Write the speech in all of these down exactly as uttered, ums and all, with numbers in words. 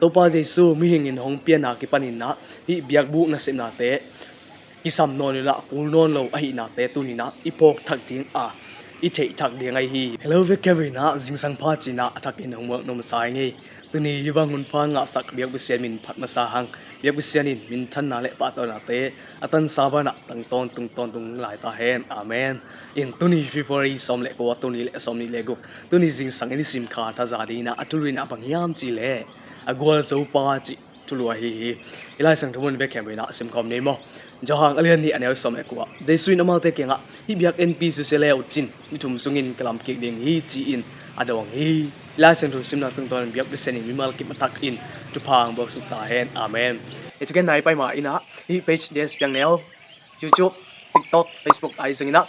Topa Jesu mihing in hong pianna kipaninah hih biakbuk nasepnate kisam nawn uhlah kul nawn lo ahihnate tuninah i phawk thak ding a i theih thak ding ahi hi. Hello, vekeu inah zingsang pha cinah a thakin hong muak nuam sa ing ei. Tuni hih bang hun pha ngahsak biak Pasian min phat masa hang. Biak Pasian in minthanna le pahtawnate a tansa banah tangtawn tungtawn tung lai ta hen. Amen. In tuni February sawm le kua, tuni le sawm nih le guk, tuni zingsang in i sim kha thaza dinah a thulu inah bang hiam cih leh a gualzo pa cih thulu ahi hi. I Lai Siangtho mun vekhem inah simkhawm ni maw. Johan a lian nih a neu sawm le kua, Jesu in amaute kiangah, hih biak enpi susia le uh cin ni thum sungin ka lam kik ding hi ci-in a dawng hi. I Lai Siangtho simna tungtawn biak Pasian in mimal kim a thakin thupha hong buaksuk ta hen. Amen. Hi thugen nai pai ma inah hih page D S Piang Neu, YouTube, TikTok, Facebook ahi zong inah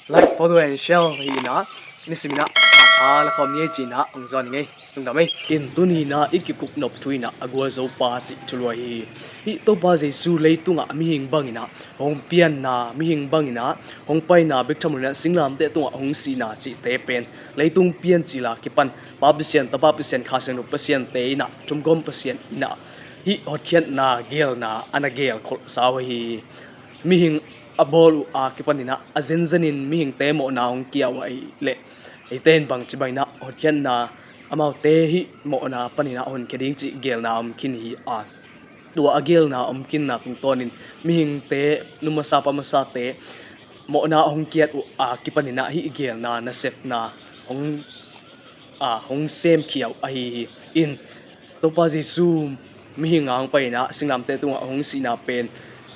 like, follow and share hi inah nisiminah a tha la khawm ni ei cinah hong zawn ing ei. Tungdam ei. In tuni inah i kikup nop thu inah a gualzo pa cih thulu ahi hi. Hih Topa Jesu leitungah mihing banginah hong pianna, mihing banginah hong paina, bek thamun inah singlamteh tungah hong sihna cihte pen leitung piancil a kipan Pa Pasian, Tapa Pasian, Kha Siangtho Pasiante inah, thumgawm Pasian inah hih hotkhiatna geelna a na geel kholhsa uh ahi hi. Mihing a bawl uh a kipaninah a zenzenin mihingte mawhna hong kia uh ahih leh eite in bangci banginah hotkhiatna, amaute hih mawhna paninah honkhia ding cih geelna om khin hi a, tua a geelna om khinna tungtawnin mihingte, nu masa pa masate mawhna hong kiat uh a kipaninah hih geelna nasepna hong, a, hong semkhia uh ahi hi. In Topa Jesu mihing a hong paina, singlamteh tungah hong sihna pen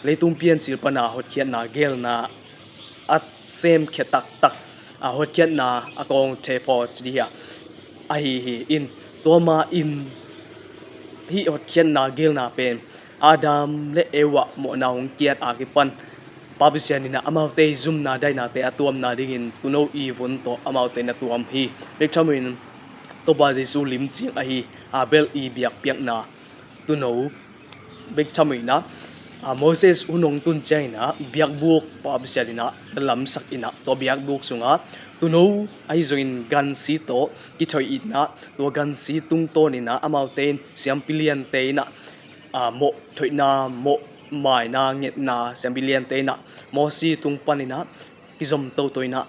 leitung piancil pana hotkhiatna geelna a semkhia taktak, a hotkhiatna a kawng thephaw ci dih hi a, ahi hi. In tua ma in hih hotkhiatna geelna pen Adam le Eva mawhna hong kiat a kipan Pa Pasian inah amaute i zumna dainate a tuamna dingin tuuno i vun tawh amaute na tuam hi. Bek thamun Topa Jesu limciang ahi Abel i biakpiakna tuuno, bek thamun inah, a, Moses hun hong tun cianginah biakbuk Pa Pasian inah na lamsak inah tua biakbuk sungah tuuno ahi zongin gansi tawh kithoih inah tua gansi tungtawn inah amaute in siampi liante inah, a, mawh thoihna, mawh maina ngetna, siampi liante inah Mosi tung paninah kizom toto inah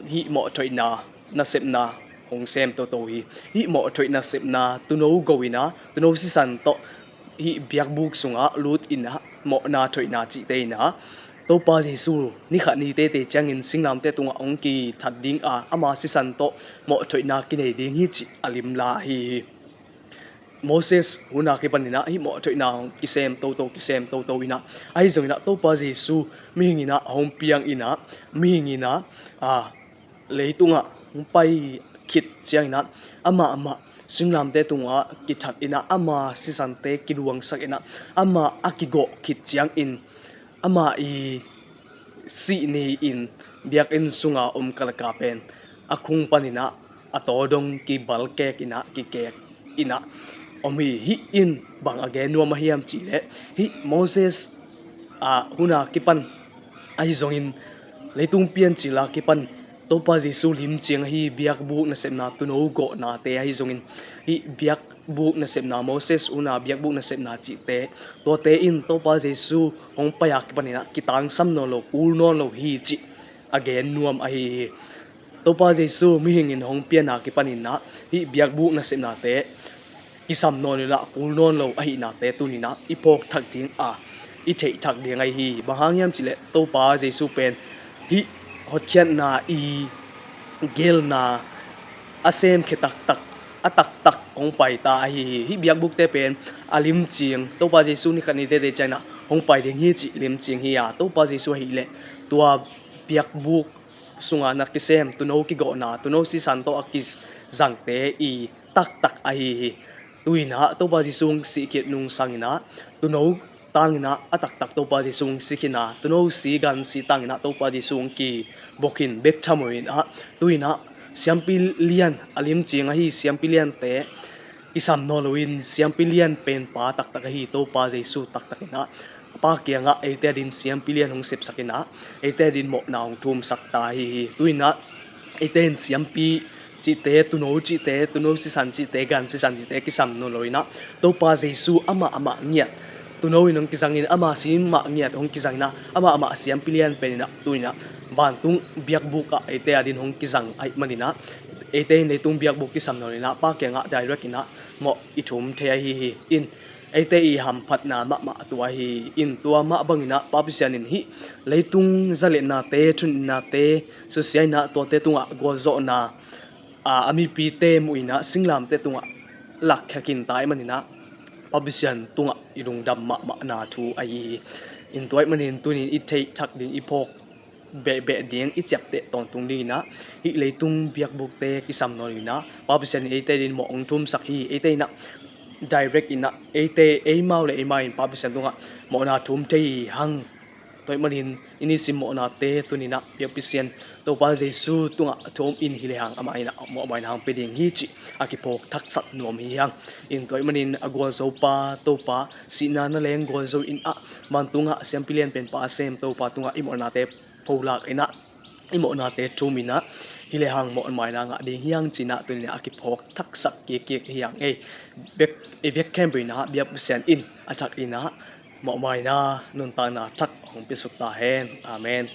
hih mawh thoihna nasepna hong sem toto hi. Hih mawh thoih nasepna tuuno go inah tuuno sisan tawh hih biakbuk sungah lut inah mawhna thoihna cihte inah Topa Jesu nikhat ni teitei ciangin singlamteh tungah hong kithat ding a, ama sisan tawh mawh thoihna kinei ding hi cih a limla ahi hi. Moses hun a kipaninah hih mawh thoihna hong kisem toto, kisem toto inah, ahi zonginah Topa Jesu mihing inah hong piang inah, mihing inah, a, leitungah hong pai khit cianginah amah amah singlamteh tungah kithat inah ama sisante kiluangsak inah ama a kigawh khit ciangin ama i sih ni-in biakinn sunga om kalaka pen a khung paninah a tawdong kibalkek inah kikek inah om hi. Hih in bang a gen nuam ahiam cihleh hih Moses, a, hun a kipan ahi zongin leitung piancil a kipan Topa Jesu limciang ahi biakbuk nasepna tuuno gawhnate ahi zongin hih biakbuk nasepna, Moses hun a biakbuk nasepna cihte, tuate in Topa Jesu hong pai a kipaninah kitangsam nawn lo, kul nawn lo hi cih a gen nuam ahi hi. Topa Jesu mihing in hong pianna kipaninah hih biakbuk nasepnate kisam nawn uhlah kul nawn lo ahihnate tuninah i phawk thak ding a i theih thak ding ahi hi. Bang hang hiam cihleh Topa Jesu pen hih hotkhiatna i geelna a semkhia taktak, a taktak hong paita ahi hi. Hih biakbukte pen a limciang, Topa Jesu nikhat ni teitei cianginah hong pai ding hi cih limciang hi a, Topa Jesu ahihleh tua biakbuk sunga na kisem tuuno kigawhna, tuuno sisan tawh a kizangte i taktak ahi hi. Tu inah Topa Jesu hong sih khit nung sanginah tuuno tanginah a taktak Topa Jesu hong si khin a, tuuno si gansi tanginah Topa Jesu hong kibok khin bek thamun ah, tu inah siampi lian a limciang ahi siampi liante kisam nawn loin siampi lian penpa taktak ahi Topa Jesu taktak inah a Pa kiangah eite adin siampi lian hong sepsak inah eite adin mawhna hong thumsak ta ahi hi. Tu inah eite in siampi cihte, tuuno cihte, tuuno sisan cihte, gan sisan cihte kisam nawn lo in ah, Topa Jesu amah amah ngiat, tuuno in hong kizangin, ama si mah ngiat hong kizangin ah, amah amah siampi lian pen in ah, tu in ah vantung biakbuk ah eite adingin hong kizang ahih manin ah, eite in leitung biakbuk kisam nawn lo in ah, Pa kiangah direct in ah mawh i thum thei ahi hi. In eite i hamphatna mahmah tua hi. In tua mah bangin ah Pa Pasian in hih leitung zalehnate, thuneihnate, susia in ah tuate tungah gualzawhna, a, a mipite muh in ah singlamteh tungah lakkhiakin ta ahih manin ah, Pa Pasian tungah i lungdam mahmahna thu ahi hi. In tua ahih manin tuni-in i theih thak ding, i phawk behbeh ding, i ciapteh tawntung dingin ah, hih leitung biakbukte kisam nawn lo in ah, Pa Pasian in eite adingin mawh hong thumsak hi. Eite in ah direct in ah, eite, eimau le eimau in Pa Pasian tungah mawhna thum thei hi hang. Tua ahih manin i nisim mawhnate tuni-in ah biakpi Sian Topa Jesu tungah thum in, hi lehang amah in ah mawhmaina hong pia ding hi cih a kiphawk thaksak nuam hi hang. In tua ahih manin a gualzopa Topa, sihna naleng gualzo in ah vantungah siampi lian pen Pa a sem Topa tungah i mawhnate pholak in ah, i mawhnate thum in ah, hi lehang mawhmaina ngah ding hi hang ci-in ah tuni-in ah a kiphawk thaksak kikkik hi hang ei. Bek, i bek khempeuh in ah biakpi Sian in a thak in ah mawhmaina, nuntakna thak hong piasuk ta hen. Amen.